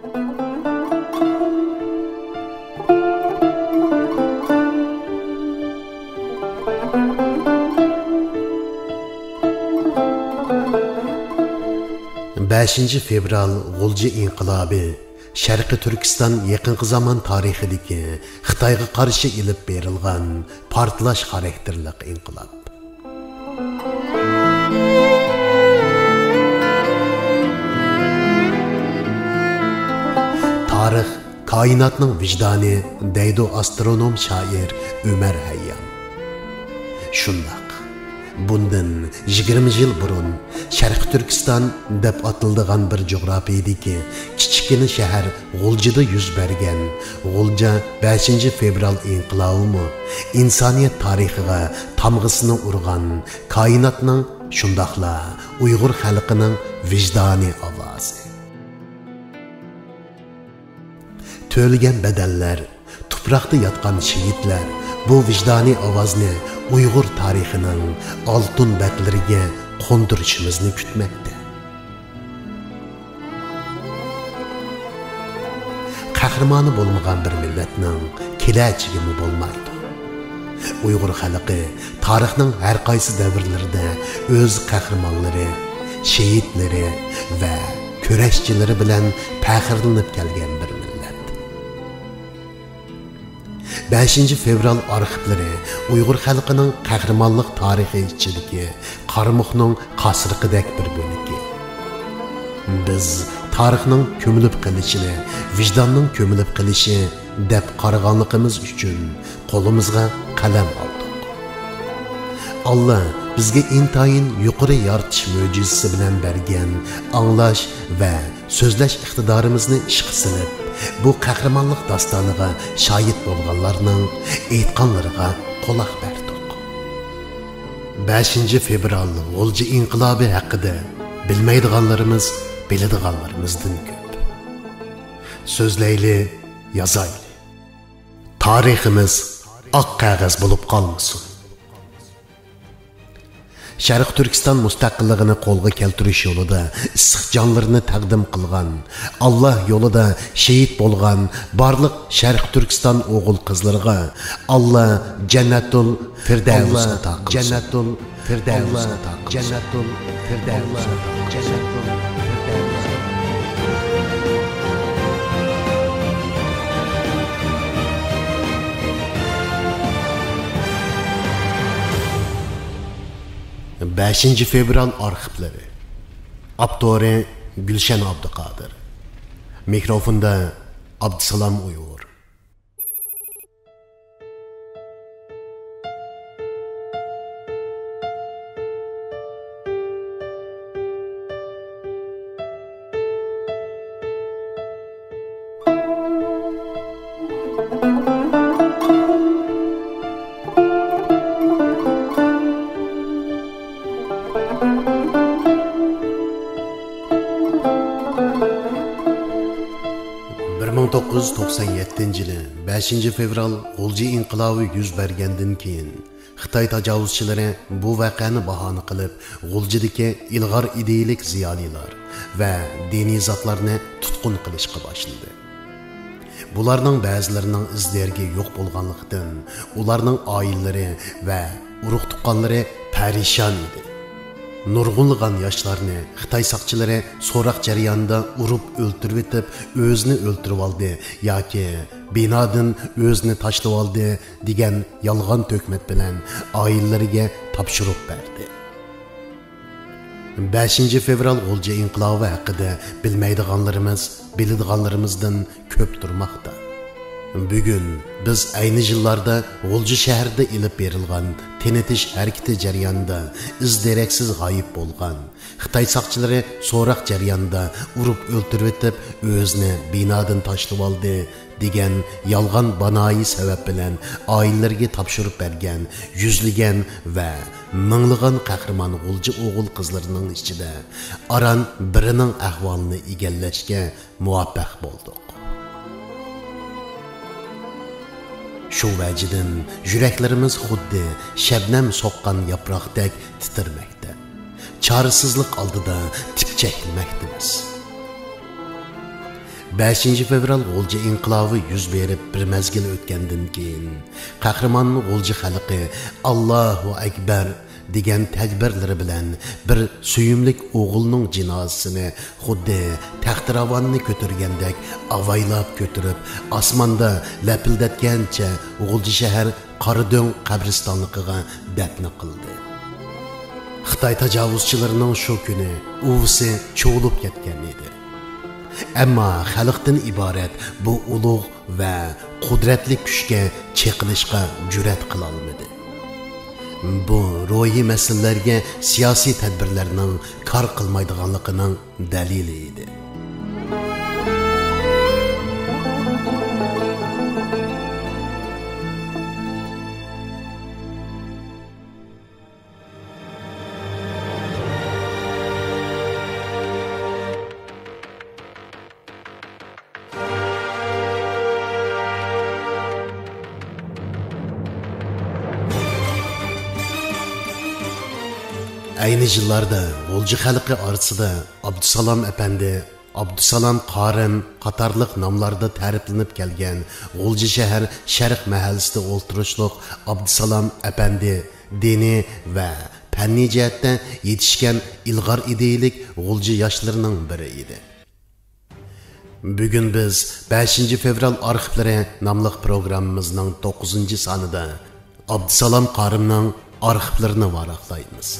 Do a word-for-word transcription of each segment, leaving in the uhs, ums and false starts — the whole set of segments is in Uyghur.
بەشىنچى فېۋرال غۇلجا ئىنقىلابى شەرقىي تۈركىستان يېقىنقى زامان تارىخىدىكى خىتايغا قارشى ئېلىپ بېرىلغان پارتلاش خاراكتېرلىق ئىنقىلاب. تارىخ كائىناتنىڭ ۋىجدانى دەيدۇ ئاسترونوم شائىر ئۆمەر ھەييام. شۇنداق، بۇندىن يىگىرمە يىل بۇرۇن شەرقىي تۈركىستان دەپ ئاتىلىدىغان بىر جۇغراپىيىدىكى كىچىككىنە شەھەر غۇلجىدا يۈز بەرگەن غۇلجا بەشىنچى فېۋرال ئىنقىلابىمۇ ئىنسانىيەت تارىخىغا تامغىسىنى ئۇرغان كائىناتنىڭ، شۇنداقلا ئۇيغۇر خەلقىنىڭ ۋىجدانىي ئاۋازى. تۆلىگەن بەدەللەر، تۇپراقتا ياتقان شېھىتلەر بۇ ۋىجدانىي ئاۋازنى ئۇيغۇر تارىخىنىڭ ئالتۇن بەتلىرىگە قوندۇرۇشىمىزنى كۈتمەكتە. قەھرىمانى بولمىغان بىر مىللەتنىڭ كېلەچىكىمۇ بولمايدۇ. ئۇيغۇر خەلقى تارىخنىڭ ھەر قايسى دەۋرلىرىدە ئۆز قەھرىمانلىرى، شېھىتلىرى ۋە كۈرەشچىلىرى بىلەن پەخىرلىنىپ كەلگەن بىر مىللەت. بەشىنچى فېۋرال ئارخىپلىرى ئۇيغۇر خەلقىنىڭ قەھرىمانلىق تارىخى ئىچىدىكى قارمۇقنىڭ قاسرىقىدەك بىر بۆلىكى. بىز تارىخنىڭ كۆمۈلۈپ قېلىشىنى ۋىجداننىڭ كۆمۈلۈپ قېلىشى دەپ قارىغانلىقىمىز ئۈچۈن قولىمىزغا قەلەم ئالدۇق. ئاللا بىزگە ئىنتايىن يۇقىرى يارىتىش مۆجىزىسى بىلەن بەرگەن ئاڭلاش ۋە سۆزلەش ئىقتىدارىمىزنى ئىشقا سېلىپ، بۇ قەھرىمانلىق داستانىغا شاھىت بولغانلارنىڭ ئېيتقانلىرىغا قۇلاق بەردۇق. بەشىنچى فېۋرال غۇلجا ئىنقىلابى ھەققىدە بىلمەيدىغانلىرىمىز بىلىدىغانلىرىمىزدىن كۆپ. سۆزلەيلى، يازايلى. تارىخىمىز ئاق قەغەز بولۇپ قالمىسۇن. شەرقىي تۈركىستان مۇستەقىللىقىنى قولغا كەلتۈرۈش يولىدا ئىسسىق جانلىرىنى تەقدىم قىلغان، ئاللا يولىدا شېھىت بولغان بارلىق شەرقىي تۈركىستان ئوغۇل-قىزلىرىغا ئاللا جەننەتۇل فىردەۋس ئاتا قىلسۇن. جەننەتۇل فىردەۋس ئاتا قىلسۇن. جەننەتۇل فىردەۋس ئاتا قىلسۇن. جەننەتۇل فىردەۋس ئاتا قىلسۇن. بەشىنچى فېۋرال ئارخىپلىرى. ئاپتورى گۈلشەن ئابدۇقادىر. مىكروفوندا ئابدۇسالام ئۇيغۇر. بىر مىڭ توققۇز يۈز توقسان يەتتىنچى يىلى بەشىنچى فېۋرال غۇلجا ئىنقىلابى يۈز بەرگەندىن كېيىن، خىتاي تاجاۋۇزچىلىرى بۇ ۋەقەنى باھانە قىلىپ، غۇلجىدىكى ئىلغار ئىدىيىلىك زىيالىيلار ۋە دىنىي زاتلارنى تۇتقۇن قىلىشقا باشلىدى. بۇلارنىڭ بەزىلىرىنىڭ ئىز-دېرىكى يوق بولغانلىقتىن، ئۇلارنىڭ ئائىلىلىرى ۋە ئۇرۇق-تۇغقانلىرى پەرىشان ئىدى. نۇرغۇنلىغان ياشلارنى خىتاي ساقچىلىرى سوراق جەريانىدا ئۇرۇپ ئۆلتۈرۈۋېتىپ، ئۆزىنى ئۆلتۈرۈۋالدى ياكى بىنادىن ئۆزىنى تاشلىۋالدى دېگەن يالغان تۆھمەت بىلەن ئائىلىلىرىگە تاپشۇرۇپ بەردى. بەشىنچى فېۋرال غۇلجا ئىنقىلابى ھەققىدە بىلمەيدىغانلىرىمىز بىلىدىغانلىرىمىزدىن كۆپ تۇرماقتا. بۈگۈن بىز ئەينى يىللاردا غۇلجا شەھىرىدە ئېلىپ بېرىلغان تىنىتىش ھەرىكىتى جەريانىدا ئىز-دېرەكسىز غايىب بولغان، خىتاي ساقچىلىرى سوراق جەريانىدا ئۇرۇپ ئۆلتۈرۈۋېتىپ، ئۆزىنى بىنادىن تاشلىۋالدى دېگەن يالغان بانايى سەۋەب بىلەن ئائىلىلىرىگە تاپشۇرۇپ بەرگەن يۈزلىگەن ۋە مىڭلىغان قەھرىمان غۇلجا ئوغۇل-قىزلىرىنىڭ ئىچىدە ئاران بىرىنىڭ ئەھۋالىنى ئىگىلەشكە مۇۋەپپەق بولدۇق. شۇ ۋەجىدىن يۈرەكلىرىمىز خۇددى شەبنەم سوققان ياپراقتەك تىترىمەكتە. چارىسىزلىق ئالدىدا تىپچەكلىمەكتىمىز. بەشىنچى فېۋرال غۇلجا ئىنقىلابى يۈز بېرىپ بىر مەزگىل ئۆتكەندىن كېيىن، قەھرىمان غۇلجا خەلقى «ئاللاھۇ ئەكبەر» دېگەن تەكبىرلىرى بىلەن بىر سۆيۈملۈك ئوغۇلنىڭ جىنازىسىنى خۇددى تەختىراۋاننى كۆتۈرگەندەك ئاۋايلاپ كۆتۈرۈپ، ئاسماندا لەپىلدەتكەنچە غۇلجا شەھەر قارادۆڭ قەبرىستانلىقىغا دەپنە قىلدى. خىتاي تاجاۋۇزچىلىرىنىڭ شۇ كۈنى ئۇۋىسى چۇۋۇلۇپ كەتكەن ئىدى. ئەمما خەلقتىن ئىبارەت بۇ ئۇلۇغ ۋە قۇدرەتلىك كۈچكە چېقىلىشقا جۈرئەت قىلالمىدى. بۇ روھىي مەسىلىلەرگە سىياسىي تەدبىرلەرنىڭ كار قىلمايدىغانلىقىنىڭ دەلىلى ئىدى. ئەينى يىللاردا غۇلجا خەلقى ئارىسىدا ئابدۇسالام ئەپەندى، ئابدۇسالام قارىم قاتارلىق ناملاردا تەرىپلىنىپ كەلگەن غۇلجا شەھەر شەرق مەھەللىسىدە ئولتۇرۇشلۇق ئابدۇسالام ئەپەندى دىنىي ۋە پەننىي جەھەتتە يېتىشكەن ئىلغار ئىدىيىلىك غۇلجا ياشلىرىنىڭ بىرى ئىدى. بۈگۈن بىز بەشىنچى فېۋرال ئارخىپلىرى ناملىق پروگراممىمىزنىڭ توققۇزىنچى سانىدا ئابدۇسالام قارىمنىڭ ئارخىپلىرىنى ۋاراقلايمىز.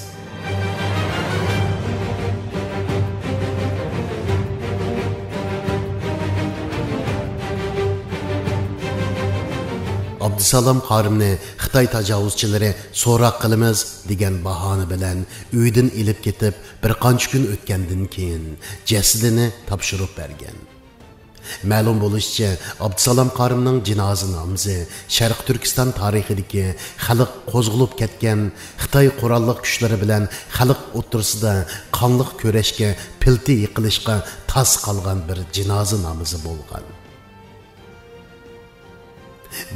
ئابدۇسالام قارىمنى خىتاي تاجاۋۇزچىلىرى سوراق قىلىمىز دېگەن باھانە بىلەن ئۆيدىن ئېلىپ كېتىپ، بىر قانچە كۈن ئۆتكەندىن كېيىن جەسىتىنى تاپشۇرۇپ بەرگەن. مەلۇم بولۇشىچە، ئابدۇسالام قارىمنىڭ جىنازا نامىزى شەرقىي تۈركىستان تارىخىدىكى خەلق قوزغىلىپ كەتكەن، خىتاي قوراللىق كۈچلىرى بىلەن خەلق ئوتتۇرىسىدا قانلىق كۈرەشكە پىلتە يېقىلىشقا تاس قالغان بىر جىنازا نامىزى بولغان.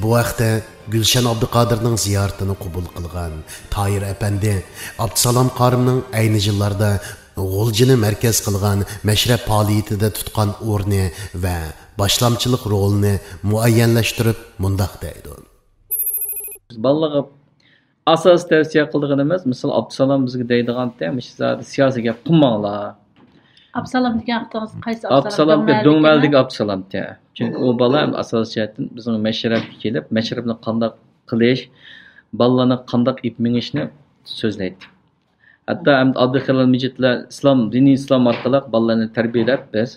بۇ ھەقتە گۈلشەن ئابدۇقادىرنىڭ زىيارىتىنى قوبۇل قىلغان تاھىر ئەپەندى ئابدۇسالام قارىمنىڭ ئەينى يىللاردا غۇلجىنى مەركەز قىلغان مەشرەپ پائالىيىتىدە تۇتقان ئورنى ۋە باشلامچىلىق رولىنى مۇئەييەنلەشتۈرۈپ مۇنداق دەيدۇ. بىز بالىلارغا ئاساسىي تەۋسىيە قىلىدىغىنىمىز، مىسال، ئابدۇسالام بىزگە دەيدىغانتى، مۇشۇ زادى سىياسىي گەپ قىلماڭلار. ئابدۇسالام دېگەن ۋاقتىڭىز قايسى ئابدۇسالام؟ ئابدۇسالام دۆڭمەلدىكىمۇ؟ دۆڭمەلدىكى ئابدۇسالامتى. چۈنكى ئۇ بالا ئەمدى ئاساسىي جەھەتتىن بىزنىڭ مەشرەپكە كېلىپ، مەشرەپنى قانداق قىلىش، بالىلارنى قانداق ئېلىپ مېڭىشنى سۆزلەيتتى. ھەتتا ئەمدى ئابدۇخېلىل مىجىتلەر ئىسلام، دىنىي ئىسلام ئارقىلىق بالىلارنى تەربىيەلەپ، بىز،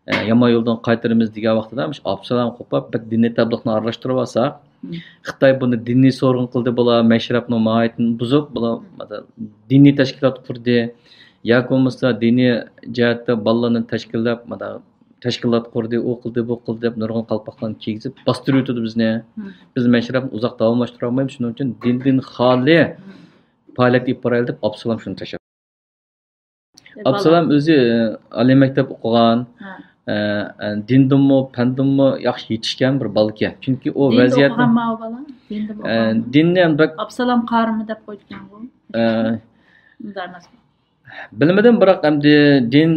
ئە، يامان يولدىن قايتۇرىمىز دېگەن ۋاقتىدا، مۇشۇ ئابدۇسالام قوپاپ، بەك دىنىي تەبلىغنى ئارىلاشتۇرۇۋالساق، مم. خىتاي بۇنى دىنىي سورۇن قىلدى، بۇلار مەشرەپنىڭ ماھىيىتىنى بۇزۇپ، بۇلار مم. دىنىي تەشكىلات قۇردى، ياكى بولمىسا دىنىي جەھەتتە بالىلارنى تەشكىللەپ، مانا، تەشكىلات قۇردى، ئۇ قىلدى، بۇ قىلدى دەپ نۇرغۇن قالپاقلارنى كىيگۈزۈپ باستۇرۇۋېتىدۇ بىزنى. مم. بىز مەشرەپنى ئۇزاق داۋاملاشتۇرالمايمىز، شۇنىڭ ئۈچۈن دىندىن خالىي مم. پائالىيەت ئېلىپ بارايلى دەپ ئابدۇسالام شۇنى تەشەببۇس. ئابدۇسالام ئۆزى، ئە، ئالىي مەكتەپ ئوقۇغان، ھە. ئە، ئە، دىندىنمۇ، پەندىنمۇ ياخشى يېتىشكەن بىر بالىكەن. چۈنكى ئۇ دىندا ۋەزىيەتنى، ئوقۇغانما ئۇ بالا؟ دىندىمۇ ئە، ئوقۇغانما؟ دىننى ئەمدى بەك ئابدۇسالام قارىمى دەپ قويدىكەنغۇ. ئە، ئۇنداق ئەمەسمۇ؟ بىلمىدىم، بىراق ئەمدى دىن،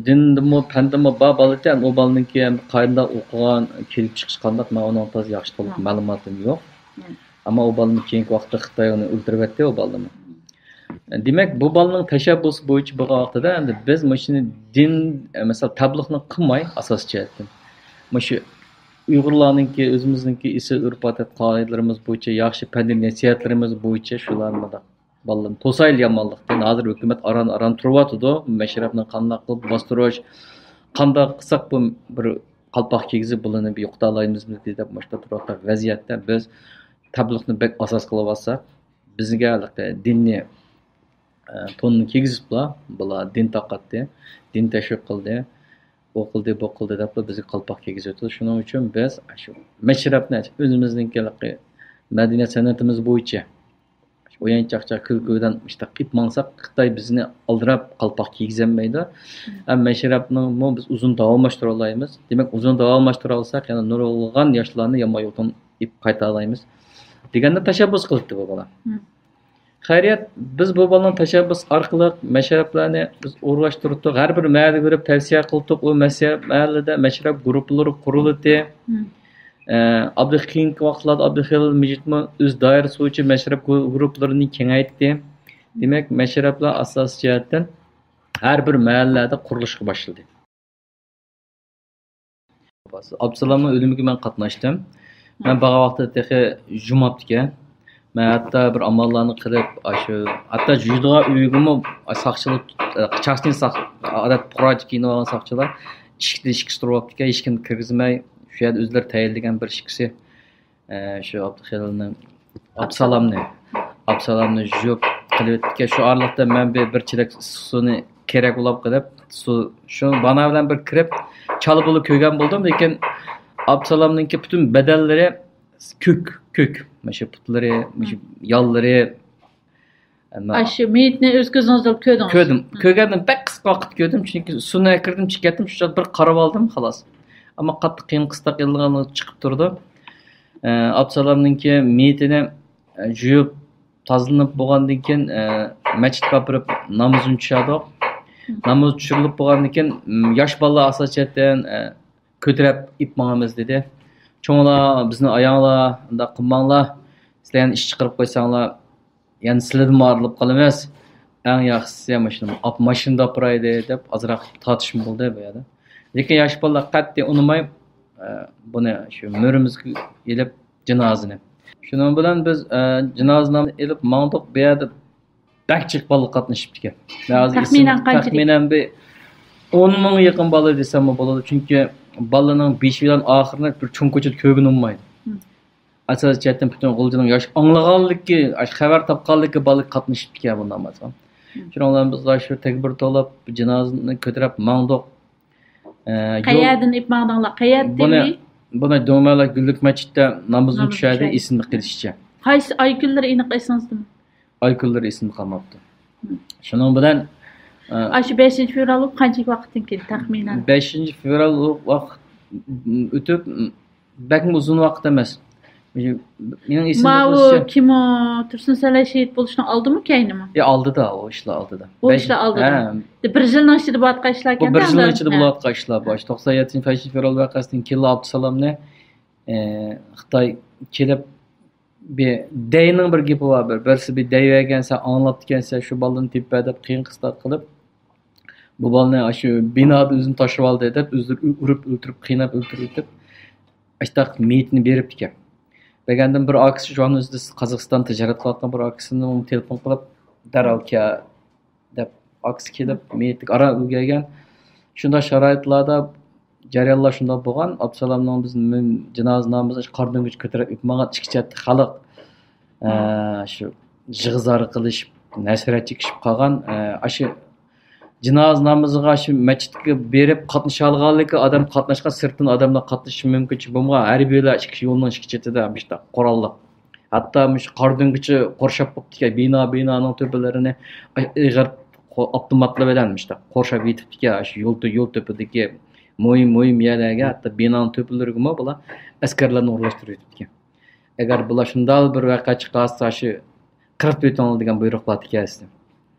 دىندىمۇ، پەندىمۇ بار بالىكەن. ئۇ بالىنىڭكى ئەمدى قايدا ئوقۇغان، كېلىپ چىقىشى قانداق، مەن ئۇنىڭ تازا ياخشى تولۇق ھە. مەلۇماتىم يوق. ھە. ئەمما ئۇ بالىنى كېيىنكى ۋاقىتتا خىتاي ئۇنى ئۆلتۈرۈۋەتتى، ئۇ بالىنى. دېمەك، بۇ بالىنىڭ تەشەببۇسى بويىچە بولغان ۋاقتىدا، ئەمدى بىز مۇشۇنى دىن، مەسىلەن، تەبلىغنى قىلماي، ئاساسىي جەھەتتىن، مۇشۇ ئۇيغۇرلارنىڭكى، ئۆزىمىزنىڭكى ئېسىل ئۆرپ-ئادەت قائىدىلىرىمىز بويىچە، ياخشى پەندىي نەسىھەتلىرىمىز بويىچە شۇلارنى مۇنداق بالىلارنى توسايلى يامانلىقتىن. ھازىر ھۆكۈمەت ئاران-ئاران تۇرۇۋاتىدۇ، مەشرەپنى قانداق قىلىپ باستۇرۇش، قانداق قىلساق بۇ بىر قالپاق كىيگۈزۈپ بۇلارنى بىر يوقىتالايمىزمىكى دەپ مۇشۇنداق تۇرۇۋاتقان ۋەزىيەتتە بىز تەبلىغنى بەك ئاساس قىلىۋالساق، بىزگە ھېلىقى دىننى، ئە، توننى كىيگۈزۈپلا، بۇلار دىن تارقاتتى، دىن تەشۋىق قىلدى، ئۇ قىلدى، بۇ قىلدى دەپلا بىزگە قالپاق كىيگۈزۈۋېتىدۇ. شۇنىڭ ئۈچۈن بىز شۇ مەشرەپنى ئۆزىمىزنىڭكى ھېلىقى مەدەنىيەت سەنئىتىمىز بويىچە ئويۇن چاقچاق كۈلكىدىن مۇشتاق قىلىپ ماڭساق، خىتاي بىزنى ئالدىراپ قالپاق كىيگۈزەلمەيدۇ. مم. ھەم مەشرەپنىمۇ بىز ئۇزۇن داۋاملاشتۇرالمايمىز. دېمەك، ئۇزۇن داۋاملاشتۇرالىساق، يەنە نۇرغۇنلىغان ياشلارنى يامان يولدىن ئېلىپ قايتالايمىز دېگەننى تەشەببۇس قىلىپتۇ بۇ بالا. مم. خەيرىيەت، بىز بۇ بالىنىڭ تەشەببۇسى ئارقىلىق مەشرەپلەرنى بىز ئورۇنلاشتۇردۇق. ھەر بىر مەھەللىگە بېرىپ تەۋسىيە قىلدۇق. ئۇ مەسە-، مەھەللىدە مەشرەپ گۇرۇپپىلىرى قۇرۇلدى. ئە، ئابدۇ-، كېيىنكى ۋاقىتلاردا ئابدۇخېلىل مىجىتمۇ ئۆز دائىرىسى بويىچە مەشرەپ گۇ-، گۇرۇپپىلىرىنى كېڭەيتتى. دېمەك، مەشرەپلەر ئاساسىي جەھەتتىن ھەر بىر مەھەللىلەردە قۇرۇلۇشقا باشلىدى. ئابدۇسالامنىڭ ئۆلۈمىگە مەن قاتناشتىم. مەن بارغان ۋاقىتتا تېخى جۇمۇپتىكەن. مەن ھەتتا بىر ئاماللارنى قىلىپ، ئاشۇ، ھەتتا يۈرىدىغان ئۆيىگىمۇ ساقچىلار، چاستنى ساق-، ئادەتتە پۇقراچە كىيىنىۋالغان ساقچىلار ئىشىكنى، ئىشىككە تۇرۇۋاپتىكەن، ھېچكىمنى كىرگۈزمەي، شۇ يەردە ئۆزلىرى تەيىنلىگەن بىر ئىككىسى، ئە، شۇ ئابدۇخېلىلنىڭ، ئابدۇسالامنى، ئابدۇسالامنى يۇيۇپ قىلىۋېتىپتىكەن. شۇ ئارىلىقتا مەن بىر، بىر چېلەك سۇنى كېرەك بولۇپ قېلىپ، سۇ، شۇ بانا بىلەن بىر كىرىپ، چالا بولۇپ كۆرگەن بولدۇم، لېكىن ئابدۇسالامنىڭكى پۈتۈن بەدەنلىرى كۆك، كۆك. مۇشۇ پۇتلىرى، مۇشۇ يانلىرى. ئەمما ئاشۇ مېيىتنى ئۆز كۆزىڭىز بىلەن كۆردىڭىز؟ كۆردۈم. كۆرگەندىم، بەك قىسقا ۋاقىت كۆردۈم، چۈنكى سۇنى كىردىم، چىقىپ كەتتىم، شۇ بىر قاراپ ئالدىم، خالاس. ئەمما قاتتىق قىيىن قىستاق ئېلىنغانلىقى چىقىپ تۇرىدۇ. ئە، ئابدۇسالامنىڭكى مېيىتىنى، ئە، يۇيۇپ، تازىلىنىپ بولغاندىن كېيىن، ئە، مەسچىتكە ئاپىرىپ نامىزىنى چۈشەردۇق. نامىزى چۈشۈرۈلۈپ بولغاندىن كېيىن، م، ياش بالىلار ئاساسىي جەھەتتىن، ئە، كۆتۈرۈپ ئېلىپ ماڭىمىز دېدى. چوڭلار، بىزنى ئاياڭلار، ئۇنداق قىلماڭلار، سىلەر يەنە ئىش چىقىرىپ قويساڭلار، يەنە سىلەردىنمۇ ئايرىلىپ قالىمىز. ئەڭ ياخشىسى ماشىنا، ئاپ-، ماشىنىدا ئاپىرايلى دەپ ئازراق تارتىشما بولدى بۇ يەردە. لېكىن ياش بالىلار قەتئىي ئۇنىماي، ئە، بۇنى شۇ مۈرىمىزگە ئېلىپ جىنازىنى. شۇنىڭ بىلەن بىز، ئە، جىنازىنى ئېلىپ ماڭدۇق. بۇ يەردە بەك جىق بالا قاتنىشىپتىكەن. مەن ھازىر تەخمىنەن ئېسىمدە، قانچىلىك؟ تەخمىنەن بىر ئون مىڭغا يېقىن بالا دېسەممۇ بولىدۇ. چۈنكى بالىنىڭ بېشى بىلەن ئاخىرىنى بىر چوڭ كوچىدا كۆرگىلى بولمايدۇ. ئاساسىي جەھەتتىن پۈتۈن غۇلجىنىڭ ياش ئاڭلىغانلىكى، خەۋەر تاپقانلىكى بالا قاتنىشىپتىكەن بۇنداق بولسا. شۇنىڭ بىلەن بىز شۇ تەكبىر توۋلاپ، جىنازىنى كۆتۈرۈپ ماڭدۇق. ئە، يول، قەيەردىن ئېلىپ ماڭدىڭلار؟ قەيەردىن؟ بۇنى، بۇنى دۆڭمەلە گۈللۈك مەسچىتتە نامىزىنى نامىز چۈشەردى، چۈشەردى. ئېسىمدە قېلىشىچە. قايسى ئاي كۈنلىرى ئېنىق ئېسىڭىزدىمۇ؟ ئاي كۈنلىرى ئېسىمدە قالماپتۇ. شۇنىڭ بىلەن، ئە، ئاشۇ بەشىنچى فېۋرال بولۇپ قانچىلىك ۋاقىتتىن كېيىن تەخمىنەن؟ بەشىنچى فېۋرال ۋاقىت ئۆتۈپ، بەكمۇ ئۇزۇن ۋاقىت ئەمەس. مېنىڭ ئېسىمدە ماۋۇ قېلىشىچە، كىمۇ، تۇرسۇن سەلەي شېھىت بولۇشنىڭ ئالدىمۇ، كەينىمۇ؟ يا، ئالدىدا، ئۇ ئىشلار ئالدىدا. ئۇ بەش-، ئىشلار ئالدىدا. ھە. بىر يىلنىڭ ئىچىدە بولۇۋاتقان ئىشلار بۇ ئىكەن بىر يىلنىڭ ئىچىدە بولۇۋاتقان ئىشلار بۇ. توقسان يەتتىنچى بەشىنچى فېۋرال ۋەقەسىدىن كېيىنلا ئابدۇسالامنى، ئە، خىتاي كېلىپ، بىر دەينىڭ بىر گېپى بار، بىر، بىرسى بىر دەي بەرگەن، سەن ئاڭلاپتىكەنسەن، شۇ بالىنى تېپىپ بەر دەپ قىيىن قىستاق قىلىپ، بۇ بالىنى ئاشۇ بىنادا ئۆزىنى تاشلىۋالدى دەپ، ئۆزلىرى ئۇ-، ئۇرۇپ ئۆلتۈرۈپ، قىيناپ ئۆلتۈرۈۋېتىپ، ئاشتاق مېيىتىنى بېرىپتىكەن. بەرگەندىن بىر ئاكىسى شۇ ۋاقىتنىڭ ئۆزىدە قازاقىستاندا تىجارەت قىلىۋاتقان بىر ئاكىسىنى تېلېفون قىلىپ، دەرھال كەل دەپ، ئاكىسى كېلىپ، مېيىتلىك ئاران ئۈلگۈرگەن. شۇنداق شارائىتلاردا جەريانلار شۇنداق بولغان. ئابدۇسالامنىڭ بىز مىن-، جىنازا نامىزىنى قارا دۆڭگىچە كۆتۈرۈپ ئېلىپ ماڭغان ئىككى چەتتە خەلق، ئە، شۇ يىغا-زار قىلىشىپ، ھەسرەت چېكىشىپ قالغان. ئە، ئاشۇ جىنازا نامىزىغا شۇ مەسچىتكە بېرىپ قاتنىشالىغانلىكى، ئادەم قاتناشقان، سىرتتىن ئادەملەر قاتنىشىشى مۇمكىنچىلىكى بولمىغان، ھەربىيلەر ئىككى يولنىڭ ئىككى چېتىدە مۇشۇنداق قوراللىق. ھەتتا مۇشۇ قارا دۆڭگىچە قورشاپ بوپتىكەن، بىنا، بىنانىڭ تۆپىلىرىنى ئېغىر قو-، ئاپتوماتلار بىلەن مۇشۇنداق قورشاپ يېتىپتىكەن. شۇ يول تۆ-، يول تۆپىدىكى مۇھىم، مۇھىم يەرلەرگە، ھەتتا بىنانىڭ تۆپىلىرىگىمۇ بۇلار ئەسكەرلەرنى ئورۇنلاشتۇرۇپ يېتىپتىكەن. ئەگەر بۇلار شۇنداق بىر ۋەقە چىقارسا، شۇ قىرىپ ئۆتۈڭلار دېگەن بۇيرۇقلار كەلسىتى.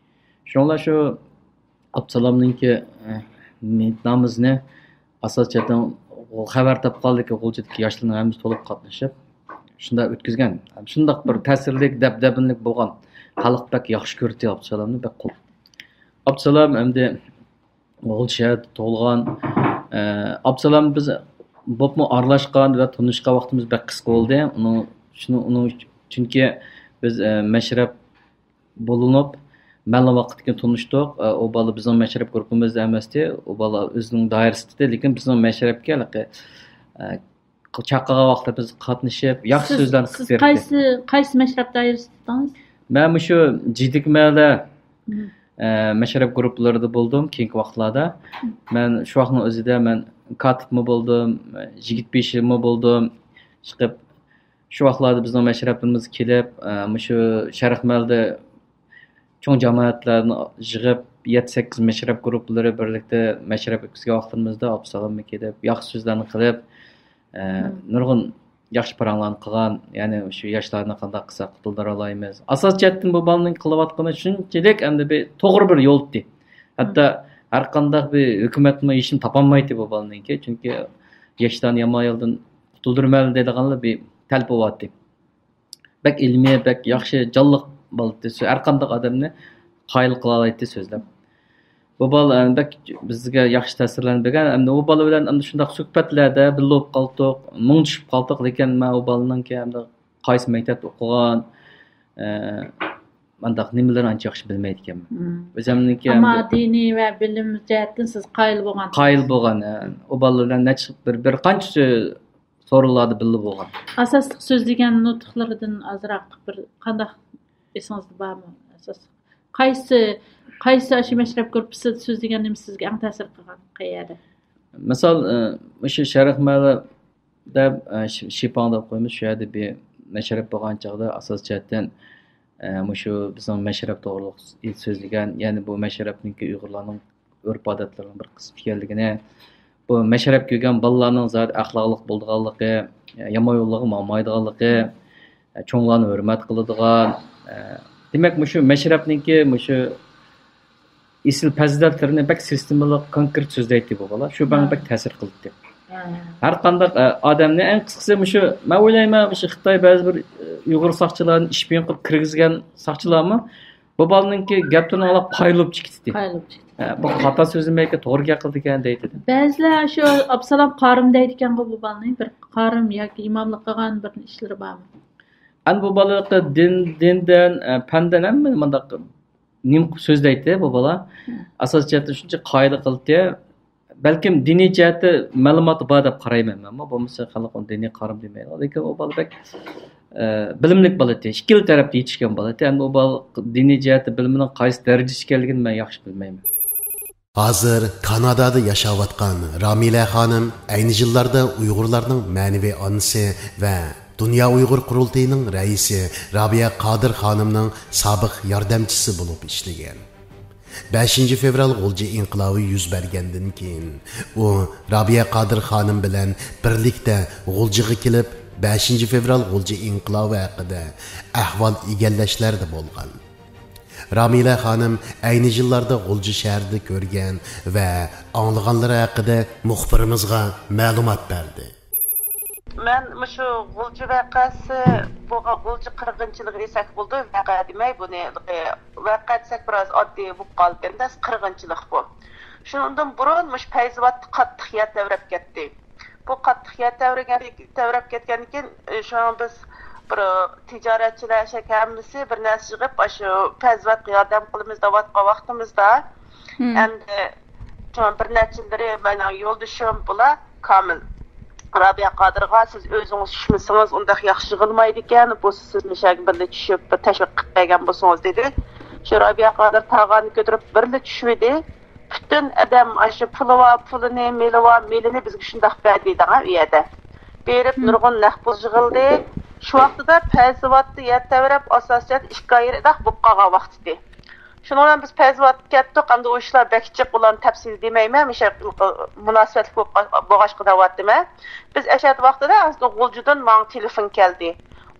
شۇڭلار شۇ ئابدۇسالامنىڭكى، ئە، مېيىت نامىزىنى ئاساسىي جەھەتتىن خەۋەر تاپقانلىكى غۇلجىدىكى ياشلارنىڭ ھەممىسى تولۇپ قاتنىشىپ، شۇنداق ئۆتكۈزگەن. شۇنداق بىر تەسىرلىك، دەبدەبىلىك بولغان، خەلق بەك ياخشى كۆرىتتى ئابدۇسالامنى، بەك قول. ئابدۇسالام ئەمدى غۇلجا شەھەردە تۇغۇلغان. ئە، ئابدۇسالام بىز بولۇپمۇ ئارىلاشقان ۋە تونۇشقان ۋاقتىمىز بەك قىسقا بولدى. ئۇنىڭ، شۇنىڭ، ئۇنىڭ، چۈنكى بىز، ئە، مەشرەپ بولۇنۇپ، مەلۇم ۋاقىتتىن كېيىن تونۇشتۇق. ئە، ئۇ بالا بىزنىڭ مەشرەپ گۇرۇپپىمىزدا ئەمەستى. ئۇ بالا ئۆزىنىڭ دائىرىسىدە، لېكىن بىزنىڭ مەشرەپكە ھېلىقى، ئە، چاقىرغان ۋاقىتتا بىز قاتنىشىپ، ياخشى سۆزلەرنى قىلىپ بېرىپتۇ. سىز قايسى، قايسى مەشرەپ دائىرىسىدە تۇتتىڭىز؟ مەن مۇشۇ جىدىك مەھەللە، ئە، مەشرەپ گۇرۇپپىلىرىدا بولدۇم كېيىنكى ۋاقىتلاردا. مەن شۇ ۋاقىتنىڭ ئۆزىدە مەن كاتىپمۇ بولدۇم، يىگىت بېشىمۇ بولدۇم. چىقىپ، شۇ ۋاقىتلاردا بىزنىڭ مەشرەپلىرىمىز كېلىپ، ئە، مۇشۇ شەرق مەھەللىدە چوڭ جامائەتلەرنى يىغىپ، يەتتە، سەككىز مەشرەپ گۇرۇپپىلىرى بىرلىكتە مەشرەپ ئۆتكۈزگەن ۋاقتىمىزدا ئابدۇسالاممۇ كېلىپ، ياخشى سۆزلەرنى قىلىپ، ئە، نۇرغۇن ياخشى پاراڭلارنى قىلغان، يەنى شۇ ياشلارنى قانداق قىلساق قۇتۇلدۇرالايمىز. ئاساسىي جەھەتتىن بۇ بالىنىڭ قىلىۋاتقىنى شۇنچىلىك ئەمدى بىر توغرا بىر يول تۇتتى. ھەتتا ھەر قانداق بىر ھۆكۈمەتمۇ ھېچنېمە تاپالمايتتى بۇ بالىنىڭكى، چۈنكى ياشلارنى يامان يولدىن قۇتۇلدۇرىمەن دەيدىغانلار بىر تەلپۈۋاتتى. بەك ئىلمىي، بەك ياخشى، جانلىق بالىتى، ھەر قانداق ئادەمنى قايىل قىلالايتتى سۆزلەپ. بۇ بالا، ئە، بەك بىزگە ياخشى تەسىرلەندۈرگەن. ئەمدى ئۇ بالا بىلەن ئەمدى شۇنداق سۆھبەتلەردە بىللە بولۇپ قالدۇق، مۇڭدىشىپ قالدۇق. لېكىن مەن ئۇ بالىنىڭكى ئەمدى قايسى مەكتەپتە ئوقۇغان، ئە، مانداق نېمىلىرىنى ئانچە ياخشى بىلمەيدىكەنمەن. مم. ئۆزۈمنىڭكى ئەمما ئەمدى دىنىي ۋە بىلىم جەھەتتىن سىز قايىل بولغان. قايىل بولغان، ئە. ئۇ بالا بىلەن نەچچە، بىر، بىر قانچە سورۇنلاردا بىللە بولغان. ئاساسلىق سۆزلىگەن نۇتۇقلىرىدىن ئازراق بىر قانداق ئېسىڭىزدە بارمۇ؟ ئاساسلىق قايسى، قايسى ئاشۇ مەشرەپ گۇرۇپپىسىدا سۆزلىگەن نېمە سىزگە ئەڭ تەسىر قىلغان؟ قەيەردە؟ مىسال، ئە، مۇشۇ شەرق مەھەللىدە، ئە، شى-، شىپاڭ دەپ قويىمىز، شۇ يەردە بىر مەشرەپ بولغان چاغدا ئاساسىي جەھەتتىن، ئە، مۇشۇ بىزنىڭ مەشرەپ توغرۇلۇق سۆزلىگەن، يەنى بۇ مەشرەپنىڭكى ئۇيغۇرلارنىڭ ئۆرپ-ئادەتلىرىنىڭ بىر قىسمى ئىكەنلىكىنى، بۇ مەشرەپكە كىرگەن بالىلارنىڭ زادى ئەخلاقلىق بولىدىغانلىقى، يامان يوللارغا ماڭمايدىغانلىقى، چوڭلارنى ھۆرمەت قىلىدىغان، دېمەك، مۇشۇ مەشرەپنىڭكى مۇشۇ ئېسىل پەزىلەتلىرىنى بەك سىستېمىلىق، كونكرېت سۆزلەيتتى بۇ بالا. شۇ ماڭا بەك تەسىر قىلدى. ھە. ھەر قانداق، ئە، ئادەمنى، ئەڭ قىسقىسى، مۇشۇ، مەن ئويلايمەن، مۇشۇ خىتاي بەزى بىر، ئە، ئۇيغۇر ساقچىلارنى ئىشپىيون قىلىپ كىرگۈزگەن ساقچىلارمۇ بۇ بالىنىڭكى گەپلىرىنى ئاڭلاپ قايىل بولۇپ چىقتى. قايىل بولۇپ چىقتى. ھە، بۇ خاتا سۆزلىمەيدىكەن، توغرا گەپ قىلىدىكەن دەيدۇ. بەزىلەر شۇ ئابسالام قارىم دەيدىكەنغۇ بۇ بالىنى، بىر قارىم ياكى ئىماملىق قىلغان بىر ئىشلىرى بارمۇ؟ ئەمدى بۇ بالا دىن، دىندىن، ئە، پەندىن ھەممە مۇنداق نېمە قىلىپ سۆزلەيتتى بۇ بالا. ھە. ئاساسىي جەھەتتىن شۇنچە قايىل قىلدى. بەلكىم دىنىي جەھەتتە مەلۇماتى بار دەپ قارايمەن مەنمۇ. بولمىسا خەلق ئۇنى دىنىي قارىم دېمەيدۇ. لېكىن ئۇ بالا بەك، ئە، بىلىملىك بالا ئىدى. ئىككىلا تەرەپتە يېتىشكەن بالا ئىدى. ئەمدى ئۇ بالا دىنىي جەھەتتە بىلىمىنىڭ قايسى دەرىجىدە ئىكەنلىكىنى مەن ياخشى بىلمەيمەن. ھازىر كانادادا ياشاۋاتقان رامىلە خانىم ئەينى يىللاردا ئۇيغۇرلارنىڭ مەنىۋى ئانىسى ۋە دۇنيا ئۇيغۇر قۇرۇلتىيىنىڭ رەئىسى رابىيە قادىر خانىمنىڭ سابىق ياردەمچىسى بولۇپ ئىشلىگەن. بەشىنچى فېۋرال غۇلجا ئىنقىلابى يۈز بەرگەندىن كېيىن، ئۇ رابىيە قادىر خانىم بىلەن بىرلىكتە غۇلجىغا كېلىپ، بەشىنچى فېۋرال غۇلجا ئىنقىلابى ھەققىدە ئەھۋال ئىگىلەشلەردە بولغان. رامىلە خانىم ئەينى يىللاردا غۇلجا شەھىرىدە كۆرگەن ۋە ئاڭلىغانلىرى ھەققىدە مۇخبىرىمىزغا مەلۇمات بەردى. مەن مۇشۇ غۇلجا ۋەقەسى بولغان، غۇلجا قىرغىنچىلىقى دېسەك بولىدۇ، ۋەقە دېمەي بۇنى، ۋەقە دېسەك بىراز ئاددىي بولۇپ قالىدىكەن-دە، قىرغىنچىلىق بۇ. شۇنىڭدىن بۇرۇن مۇشۇ پەيزىۋاتتا قاتتىق يەر تەۋرەپ كەتتى. بۇ قاتتىق يەر تەۋرىگەن، تەۋرەپ كەتكەندىن كېيىن، ئى، شۇڭا بىز بىر، ئى، تىجارەتچىلەر شەك ھەممىسى بىر نەرسە يىغىپ، ئاشۇ پەيزىۋاتقا ياردەم قىلىمىز دەۋاتقان ۋاقتىمىزدا، مم. ئەمدى شۇڭا بىر نەچچىلىرى مېنىڭ يولدىشىم بۇلار كامىل رابىيە قادىرغا، سىز ئۆزىڭىز چۈشمىسىڭىز ئۇنداق ياخشى يىغىلمايدىكەن، بۇ سىز مۇشۇ يەرگە بىللە چۈشۈپ بىر تەشۋىق قىلىپ بەرگەن بولسىڭىز دېدى. شۇ رابىيە قادىر تاغارنى كۆتۈرۈپ بىرلا چۈشۈۋىدى. پۈتۈن ئادەم ئاشۇ پۇلى بار پۇلىنى، مېلى بار مېلىنى بىزگە شۇنداق بەردى دەڭ ئۇ يەردە. بېرىپ مم. نۇرغۇن نەق پۇل يىغىلدى. شۇ ۋاقتىدا پەيزىۋاتتا يەر تەۋرەپ، ئاساسىي جەھەت ئىككى ئاي يېرىداق بولۇپ قالغان ۋاقتىدى. شۇنىڭ بىلەن بىز پەيزىۋاتقا كەتتۇق. ئەمدى ئۇ ئىشلار بەك جىق، ئۇلارنى تەپسىلىي دېمەيمەن، مۇشۇ مۇناسىۋەتلىك بولۇپ قال-، بولغاچقا دەۋاتىمەن. بىز ئەشەدە ۋاقتىدا ئەنسىز غۇلجىدىن ماڭا تېلېفون كەلدى.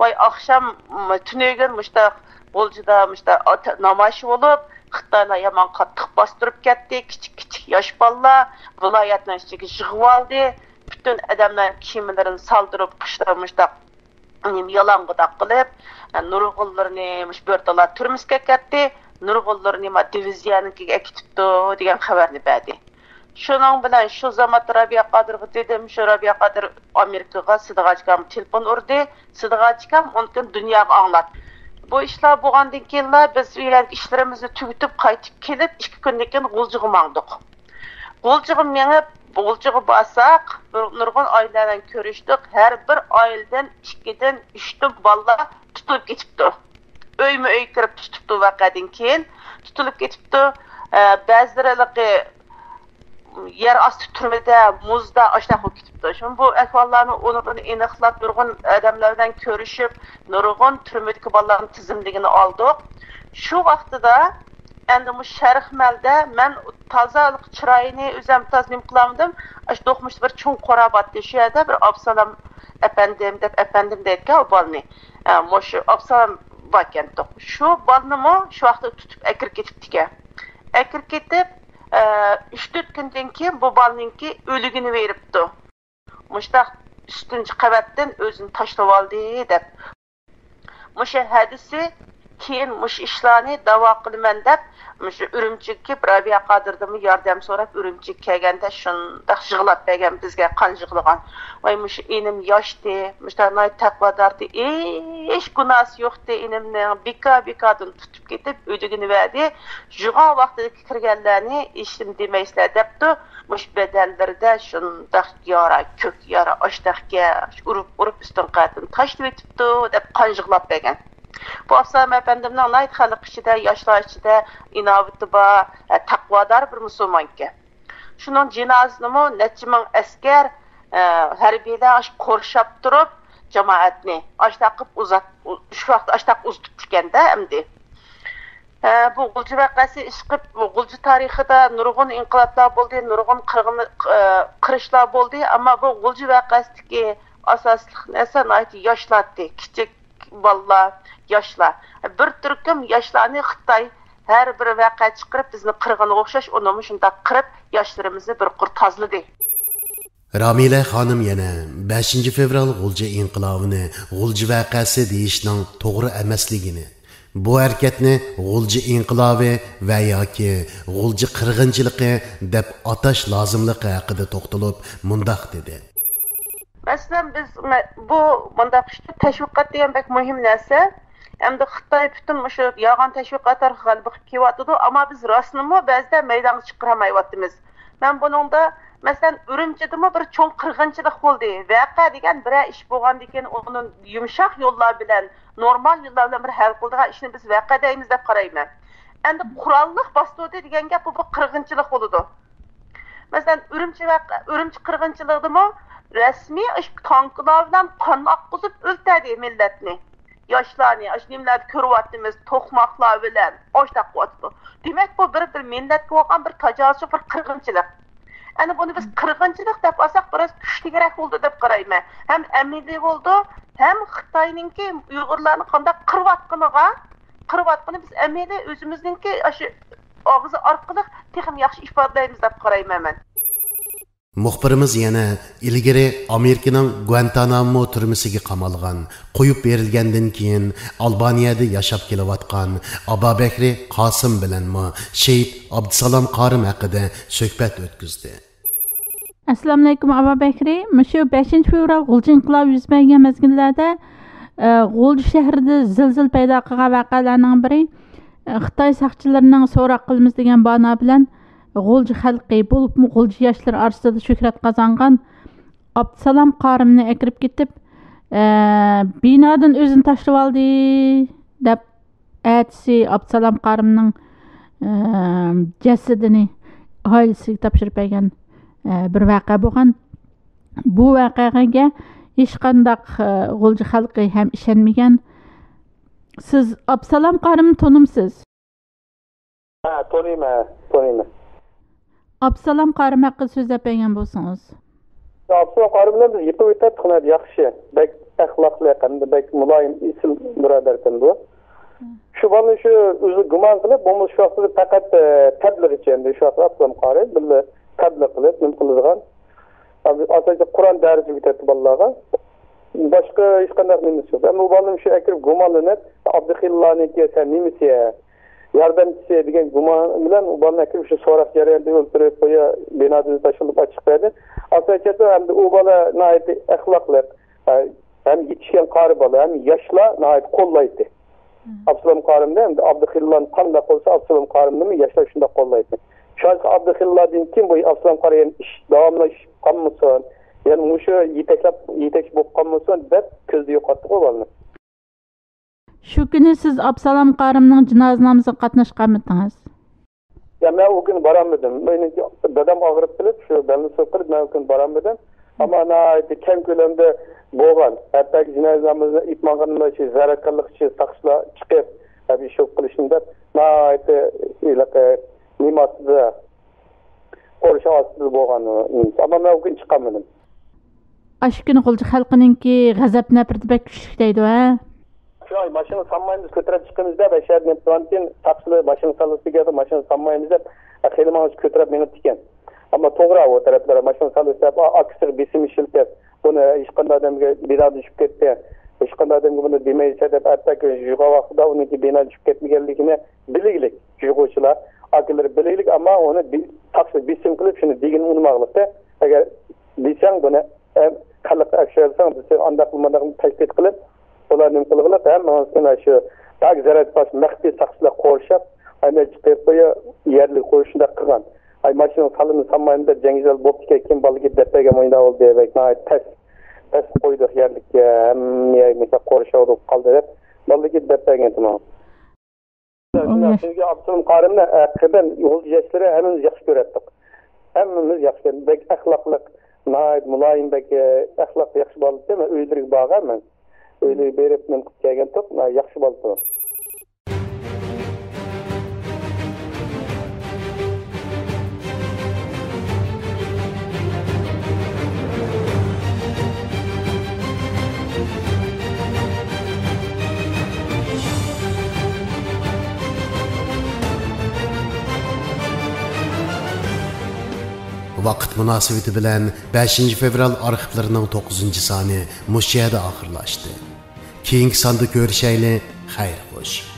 ۋاي، ئاخشام، م، تۈنۈگۈن مۇشۇنداق غۇلجىدا مۇشۇنداق ئات-، نامايىش بولۇپ، خىتايلار يامان قاتتىق باستۇرۇپ كەتتى. كىچىك، كىچىك ياش بالىلار ۋىلايەتنىڭ ئىچىگە يىغىۋالدى. پۈتۈن ئادەملەر كىيىملىرىنى سالدۇرۇپ، قۇشلار مۇشۇنداق نېمە يالاڭغۇداق قىلىپ، نۇرغۇنلىرىنى مۇشۇ بۆرتالا تۈرمىسىگە ئەكەتتى، نۇرغۇنلىرىنى ما دىۋىزىيەنىڭكىگە ئەكېتىپتۇ دېگەن خەۋەرنى بەردى. شۇنىڭ بىلەن شۇ زاماندا رابىيە قادىرغا دېدىم، شۇ رابىيە قادىر ئامېرىكىغا سىدىغاچكام تېلېفون ئۇردى، سىدىغاچكام ئۇنىڭ دۇنياغا ئاڭلاتتى. بۇ ئىشلار بولغاندىن كېيىنلا بىز ئۆيلەردىكى ئىشلىرىمىزنى تۈگىتىپ قايتىپ كېلىپ، ئىككى كۈندىن كېيىن غۇلجىغا ماڭدۇق. غۇلجىغا مېڭىپ، غۇلجىغا بارساق، بىر نۇرغۇن ئائىلىلەر بىلەن كۆرۈشتۇق. ھەر بىر ئائىلىدىن ئىككىدىن، ئۈچتىن بالىلار تۇتۇلۇپ كېتىپتۇ. ئۆيمۇ ئۆيگە كىرىپ تۇتۇپتۇ ۋەقەدىن كېيىن. تۇتۇلۇپ كېتىپتۇ. ئە، بەزىلىرى ھېلىقى يەر ئاستى تۈرمىدە، مۇزدا ئاشۇنداق بولۇپ كېتىپتۇ. شۇڭا بۇ ئەھۋاللارنى ئۇنىڭدىن ئېنىقلاپ، نۇرغۇن ئادەملەر بىلەن كۆرۈشۈپ، نۇرغۇن تۈرمىدىكى بالىلارنىڭ تىزىملىكىنى ئالدۇق. شۇ ۋاقتىدا ئەمدى مۇشۇ شەرقمەلدە مەن تازا چىرايىنى ئۆزۈم تازا نېمە قىلالمىدىم. ئاشۇ دوقمۇشتا بىر چوڭ قورا بارتتى. شۇ يەردە بىر ئابسالام ئەپەندىم دەپ، ئەپەندىم دەيدىكەن ئۇ بالىنى. ئە، مۇشۇ ئابسالام باركەنتۇق. شۇ بالىنىمۇ شۇ ۋاقىتتا تۇتۇپ ئەكىرىپ كېتىپتىكەن. ئەكىرىپ كېتىپ، ئە، ئۈچ تۆت كۈندىن كېيىن بۇ بالىنىڭكى ئۆلۈگىنى بېرىپتۇ. مۇشۇنداق ئۈستىنچى قەۋەتتىن ئۆزىنى تاشلىۋالدى دەپ. مۇشۇ ھەدىسى كېيىن مۇشۇ ئىشلارنى داۋا قىلىمەن دەپ، مۇشۇ ئۈرۈمچىگە كېلىپ، رابىيە قادىردىنمۇ ياردەم سوراپ، ئۈرۈمچىگە كەلگەندە شۇنداق يىغلاپ بەرگەن، بىزگە قان يىغلىغان. ۋاي، مۇشۇ ئىنىم ياشتى، مۇشۇنداق ناھايىتى تەقۋادارتى، ھېچ گۇناھسى يوقتى ئىنىمنىڭ، بىكار-بىكاردىن تۇتۇپ كېتىپ، ئۆلۈگىنى بەردى. يوغان ۋاقتىدىكى كىرگەنلەرنى ھېچنېمە دېمەيسىلەر دەپتۇ. مۇشۇ بەدەنلىرىدە شۇنداق يارا، كۆك يارا، ئاشتاقكە ئۇرۇپ، ئۇرۇپ ئۈستۈن قەۋەتتىن تاشلىۋېتىپتۇ دەپ قان يىغلاپ بەرگەن. بۇ ئابسالام ئەپەندىمنىڭ ناھايىتى خەلق ئىچىدە، ياشلار ئىچىدە ئىناۋىتى بار، تەقۋادار بىر مۇسۇلمان ئىكەن. شۇنىڭ جىنازىسىنىمۇ نەچچە مىڭ ئەسكەر، ھەربىيلەر قورشاپ تۇرۇپ، جامائەتنى ئاشتاق قىلىپ ئۇزات-، شۇ ۋاقىتتا ئاشتاق ئۇزىتىپتىكەن-دە ئەمدى. ھە، بۇ غۇلجا ۋەقەسى ئىشقىپ، غۇلجا تارىخىدا نۇرغۇن ئىنقىلابلار بولدى، نۇرغۇن قىرغىن-، ئە، قىرىشلار بولدى، ئەمما بۇ غۇلجا ۋەقەسىدىكى ئاساسلىق نەرسە ناھايىتى ياشلار ئىدى، كىچىك بالىلار، ياشلار. بىر تۈركۈم ياشلارنى خىتاي ھەر بىر ۋەقە چىقىرىپ، بىزنى قىرغىنغا ئوخشاش، ئۇنىمۇ شۇنداق قىرىپ، ياشلىرىمىزنى بىر قۇر تازىلىدى. رامىلە خانىم يەنە بەشىنچى فېۋرال غۇلجا ئىنقىلابىنى غۇلجا ۋەقەسى دېيىشنىڭ توغرا ئەمەسلىكىنى، بۇ ھەرىكەتنى غۇلجا ئىنقىلابى ۋە ياكى غۇلجا قىرغىنچىلىقى دەپ ئاتاش لازىملىقى ھەققىدە توختىلىپ مۇنداق دېدى. مەسىلەن، بىز مە-، بۇ مۇنداق ئىشتا تەشۋىقات دېگەن بەك مۇھىم نەرسە. ئەمدى خىتاي پۈتۈن مۇشۇ يالغان تەشۋىقات ئارقىلىق غەلىبە قىلىپ كېلىۋاتىدۇ، ئەمما بىز راستىنىمۇ بەزىدە مەيدانغا چىقىرالمايۋاتىمىز. مەن بۇنىڭدا، مەسىلەن، ئۈرۈمچىدىمۇ بىر چوڭ قىرغىنچىلىق بولدى. ۋەقە دېگەن بىرەر ئىش بولغاندىن كېيىن، ئۇنى يۇمشاق يوللار بىلەن، نورمال يوللار بىلەن بىر ھەل قىلىدىغان ئىشنى بىز ۋەقە دەيمىز دەپ قارايمەن. ئەمدى قوراللىق باستۇردى دېگەن گەپ، بۇ بىر قىرغىنچىلىق بولىدۇ. مەسىلەن، ئۈرۈمچى ۋەقە-، ئۈرۈمچى قىرغىنچىلىقىدىمۇ رەسمىي ئاشۇ تانكىلار بىلەن قان ئاققۇزۇپ ئۆلتۈردى مىللەتنى. ياشلارنى، ئاشۇ نېمىلەردە كۆرۈۋاتىمىز، توقماقلار بىلەن ئاشۇنداق قىلىۋاتىدۇ. دېمەك، بۇ بىر، بىر مىللەتكە بولغان بىر تاجاۋۇزچىلىق، بىر قىرغىنچىلىق. ئەنە بۇنى بىز قىرغىنچىلىق دەپ ئالساق، بىراز كۈچلۈكرەك بولىدۇ دەپ قارايمەن. ھەم ئەمەلىي بولىدۇ، ھەم خىتاينىڭكى ئۇيغۇرلارنى قانداق قىرىۋاتقىنىغا، قىرىۋاتقىنى بىز ئەمەلىي ئۆزىمىزنىڭكى ئاشۇ ئاغزى ئارقىلىق تېخىمۇ ياخشى ئىپادىلەيمىز دەپ قارايمەن مەن. مۇخبىرىمىز يەنە ئىلگىرى ئامېرىكىنىڭ گۇەنتانامو تۈرمىسىگە قامالغان، قويۇپ بېرىلگەندىن كېيىن ئالبانىيەدە ياشاپ كېلىۋاتقان ئابابەكرى قاسىم بىلەنمۇ شېھىت ئابدۇسالام قارىم ھەققىدە سۆھبەت ئۆتكۈزدى. ئەسسالامۇئەلەيكۇم، ئابابەكرى. مۇشۇ بەشىنچى فېۋرال غۇلجا ئىنقىلابى يۈز بەرگەن مەزگىللەردە، ئە، غۇلجا شەھىرىدە زىلزىلە پەيدا قىلغان ۋەقەلەرنىڭ بىرى، ئە، خىتاي ساقچىلىرىنىڭ سوراق قىلىمىز دېگەن بانا بىلەن غۇلجا خەلقى، بولۇپمۇ غۇلجا ياشلىرى ئارىسىدا شۆھرەت قازانغان ئابدۇسالام قارىمنى ئەكىرىپ كېتىپ، ئە، بىنادىن ئۆزىنى تاشلىۋالدى، دەپ ئەتىسى ئابدۇسالام قارىمنىڭ، ئە، جەسىتىنى ئائىلىسىگە تاپشۇرۇپ بەرگەن، ئە، بىر ۋەقە بولغان. بۇ ۋەقەگە ھېچقانداق، ئە، غۇلجا خەلقى ھەم ئىشەنمىگەن. سىز ئابدۇسالام قارىمنى تونۇمسىز؟ ھە، تونۇيمەن، تونۇيمەن. ئابدۇسالام قارىم ھەققىدە سۆزلەپ بەرگەن بولسىڭىز. ئابدۇسالام قارىم بىلەن بىز يېقىن ئۆتەتتۇق، ناھايىتى ياخشى. بەك ئەخلاقلىق، ھەمدە بەك مۇلايىم، ئېسىل بۇرادەركەن بۇ. شۇ بالىنى شۇ ئۆزى گۇمان قىلىپ، بۇمۇ شۇ ۋاقىتتا پەقەت، ئە، تەبلىغچى ئەمدى شۇ ۋاقىتتا ئابدۇسالام قارى بىللە تەبلىغ قىلىپ، نېمە قىلىدىغان. ئاساسەن قۇرئان دەرسى ئۆتەتتى بالىلارغا. باشقا ھېچقانداق نېمىسى يوق. ئەمما ئۇ بالىنى شۇ ئەكىرىپ گۇمانلىنىپ، ئابدۇخېلىللارنىڭكى سەن نېمىسى؟ ياردەمچىسى دېگەن گۇمان بىلەن ئۇ بالىنى ئەكىرىپ شۇ سوراق جەريانىدا ئۆلتۈرۈپ قويا، بىنادىن تاشلىنىپ ئاچىق بەردى. ئاساسەن ئەمدى ئۇ بالا ناھايىتى ئەخلاقلىق، ھە، ھەم يېتىشكەن قارى بالا، ھەم ياشلار ناھايىتى قوللايتتى. ئابدۇسالام قارىمنى، ئەمدى ئابدۇخېلىللانى قانداق قىلسا، ئابدۇسالام قارىمنىمۇ ياشلار شۇنداق قوللايتتى. شۇڭا ئابدۇخېلىللادىن كېيىن بۇ ئابدۇسالام قارى يەنە ئىش داۋاملىشىپ قالمىسۇن، يەنە مۇشۇ يېتەكلەپ، يېتەكچى بولۇپ قالمىسۇن دەپ كۆزدە يوقاتتىغۇ بالىنى. شۇ كۈنى سىز ئابدۇسالام قارىمنىڭ جىنازا نامىزىغا قاتناشقانمىدىڭىز؟ يا، مەن ئۇ كۈنى بارالمىدىم. مېنىڭكى دادام ئاغرىپ قېلىپ، شۇ بەلنى سوقۇپ قېلىپ، مەن ئۇ كۈنى بارالمىدىم. ئەمما ناھايىتى كەڭ كۆلەمدە بولغان. ھەتتاكى جىنازا نامىزىنى ئېيتمىغاندا شۇ زەرەتكارلىقچى ساقچىلار چىقىپ، ھەم ئىش بولۇپ قېلىشتىن دەپ ناھايىتى ھېلىقى نېمە ئاستىدا، قورشاۋ ئاستىدا بولغان. ئەمما مەن ئۇ كۈنى چىقالمىدىم. ئاشۇ كۈنى غۇلجا خەلقىنىڭكى غەزەپ نەپرىتى بەك كۈچلۈك دەيدۇ، ھە؟ شۇ، ئاي، ماشىنا سانمايمىز، كۆتۈرۈپ چىقىمىز دەپ، ئەشەدىن ئېيتقاندىن كېيىن ساقچىلار ماشىنا سالغۇسى كەلسە، ماشىنا سانمايمىز دەپ، خېلى ماڭا كۆتۈرۈپ مېڭىپتىكەن. ئەمما توغرا، ئۇ تەرەپلەر ماشىنا سالغۇسى دەپ، ئا-، ئاكىسىغا بېسىم ئىشلىتىپ، بۇنى ھېچقانداق ئادەمگە بىنادىن چۈشۈپ كەتتى، ھېچقانداق ئادەمگە بۇنى دېمەيسەن دەپ، ھەتتا يۇغان ۋاقتىدا ئۇنىڭكى بىنادىن چۈشۈپ كەتمىگەنلىكىنى بىلگلىك، يۇغۇچىلار، ئاكىلىرى بىلگلىك، ئەمما ئۇنى بى-، تاقسى بېسىم قىلىپ، شۇنى دېگىنى ئۇنىماغلىقتا. ئەگەر دېسەڭ بۇنى، ئە، خەلققە ئەكشەلسەڭ دېسە، ئانداق مۇنداق تەشدىت قىلىپ، ئۇلار نېمە قىلغىلىق، ھەممىڭىزنى شۇ تاك زەرەت باش مەخپىي ساقچىلار قورشاپ، ئاندىن چىقىرىپ قويۇپ، يەرلىك قويۇپ شۇنداق قىلغان. ئاي، ماشىنا سالىمىز سالمايمىز دەپ جەڭگى جەل بوپتىكەن، كېيىن بالىلىكى دەپ بەرگەن مۇنداق بولدى، بەك ناھايىتى پەس، پەس قويدۇق يەرلىككە، ھەممە يەر مۇشۇنداق قورشاۋدۇق قالدى دەپ، بالىلىكى دەپ بەرگەن تۇمۇ. ئۇ ياش- چۈنكى ئابدۇسالام قارىمنى ھەقىقەتەن يول ياشلىرى ھەممىمىز ياخشى كۆرەتتۇق. ھەممىمىز ياخشى كۆرەتتۇق. بەك ئەخلاقلىق، ناھايىتى مۇلايىم، بەك، ئە، ئەخلاقى ياخشى بالا ئىدى. مەن ئۆيلىرىگە بارغان مەن. ئۆيلىرىگە بېرىپ نېمە قىلىپ كەلگەنتۇق. ياخشى بالا ئىدى. ۋاقىت مۇناسىۋىتى بىلەن بەشىنچى فېۋرال ئارخىپلىرىنىڭ توققۇزىنچى سانى مۇشۇ يەردە ئاخىرلاشتى. كېيىنكى ساندا كۆرۈشەيلى، خەير خوش.